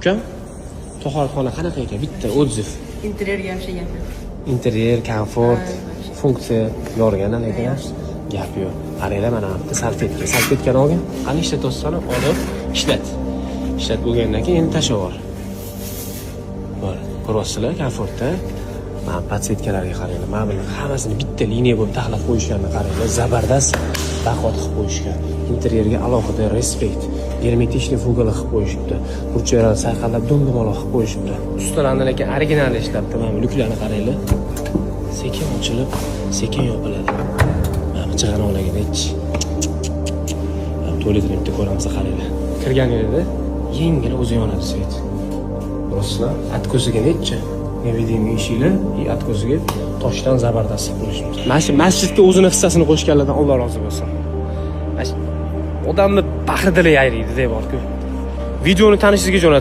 Ukam, tahoratxona qanaqa ekan, bitta отзыв? Interyerga ham gap yo'q. Interyer, komfort, Ha, вообще. Funksiya yorgan, lekin gap yo'q. Qaranglar, mana bu yerda salfetka. Salfetkani olgin, qani, ishlatyapsan, olib ishlat. Ishlatib bo'lgandan keyin endi tashlab yubor. Bor, ko'ryapsizlar, komfortda. Mana подсветка larga qaranglar. Mana buni hammasini bitta liniya bo'lib taxlab qo'yishganini qaranglar. Zabardast, baquvvat qilib qo'yishgan. Interyerga alohida респект. Герметичный fugalar qilib qo'yishibdi. Burchaklarni sayqallab, dum dumaloq qilib qo'yishibdi. Ustalarni lekin original ishlabdi. Mana bu lyuklarni qaranglar. Sekin ochilib, sekin yopiladi. Mana bu chig'anoqlarga nechi. Mana tualetini bitta ko'ramiz, qaranglar. Kirganingizda yengil o'zi yonadi свет. Ko'rasizlar, откос iga nechi невидимый eshiklar и откос iga toshdan zabardast qilib qo'yishibdi. Mana shu masjidga o'zini hissasini qo'shganlardan Alloh rozi bo'lsin. Mana shu odamni baxri dili yayraydi deb borku. Videoni tanishingizga jo'natib.